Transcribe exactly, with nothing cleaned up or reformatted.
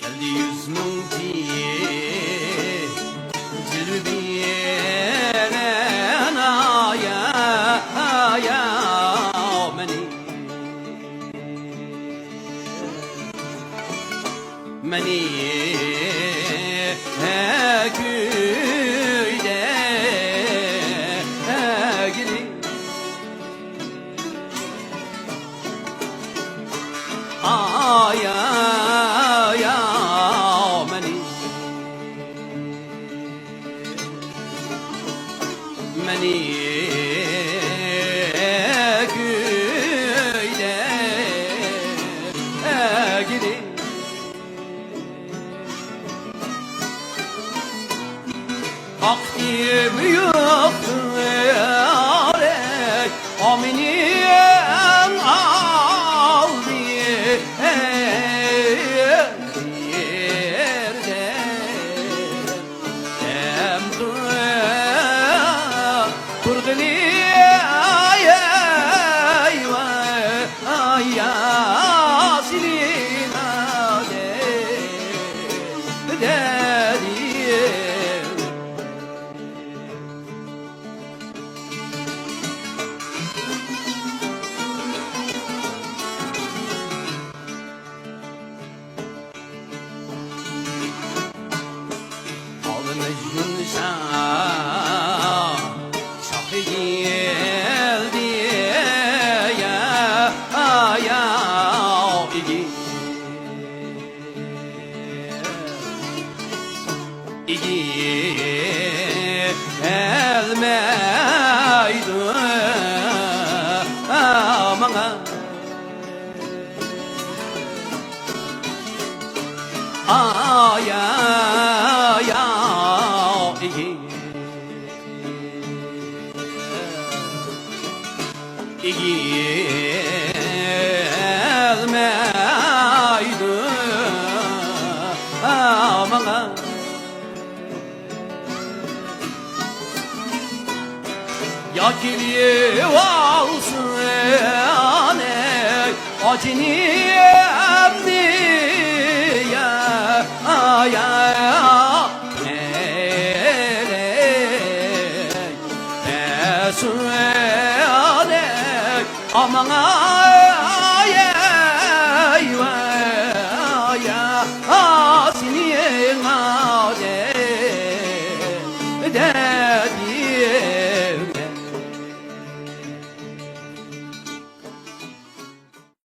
كەلدى يۈز مىڭ جىلۋە بىلەن، ئايا، ئايا، مېنى، مېنى كۈيدەگىلى. ئايا، مېنى، مېنى كۈيدەگىلى. ۋاقتىم يوق، ئەي، ئامىنىم ئالدى، ئەي، يەردە ئەمدى تۇرغىلى، ئاي، ئاي، ۋاي. ئايا سېنى نادە دەدى. ئالمىش يۈن شاھ، شاھ يېيىلدى يا، يا، ئىگى. ئىگى ئەلمەيدۇ ماڭا. ئايا، ئىگى، ئىگى ئەلمەيدۇ ماڭا. يا كېلىۋالسۇن، ئەي، ئاجىنى ئەمدى يا، يا، يا، ئەي، ئەي، ئەسۇن، ئەي، ئاماڭا.